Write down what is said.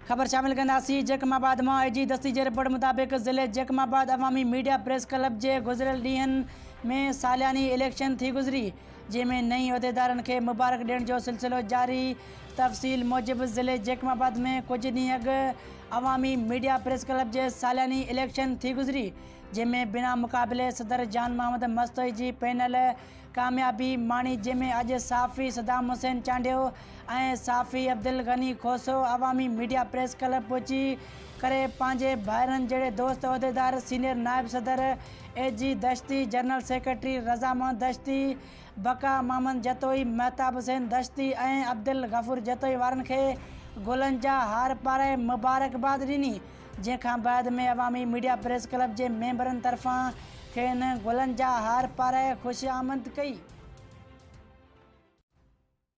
خبر شامل ڪنداسين جيڪب آباد مان اي جي دستي جي رپورٽ مطابق ضلعي جيڪب آباد عوامي ميڊيا پريس ڪلب جي گذريل ڏينهن ۾ سالياني اليڪشن ٿي گذري جنهن ۾ نئين عهديدارن کي مبارڪ ڏيڻ جو سلسلو جاري تفصيل موجب ضلعي جيڪب آباد ۾ ڪجهه ڏينهن اڳ عوامي ميڊيا پريس ڪلب جي سالياني اليڪشن ٿي گذري جنهن ۾ بنا مقابلي صدر جان محمد مستوئي جي پينل ڪاميابي ماڻي جنهن ۾ اڄ صحافي صدام حسين چانڊيو ۽ صحافي عبدالغني کوسو عوامي ميڊيا پريس ڪلب پهچي ڪري پنهنجي ڀائرن جهڙي دوست عهديدار سينيئر نائب صدر A G Dashti, general secretary Raza Muhammad Dashti, Baqa Muhammad Jatoi, Mehtab Hussain Dashti ۽ Abdul Ghafoor Jatoi وارن کي گلن جا هار پارائي مبارڪباد ڏني جنهن کان بعد ۾ عوامي ميڊيا پريس ڪلب جي ميمبرن طرفان کين گلن جا هار پارائي خوش آمد ڪئي.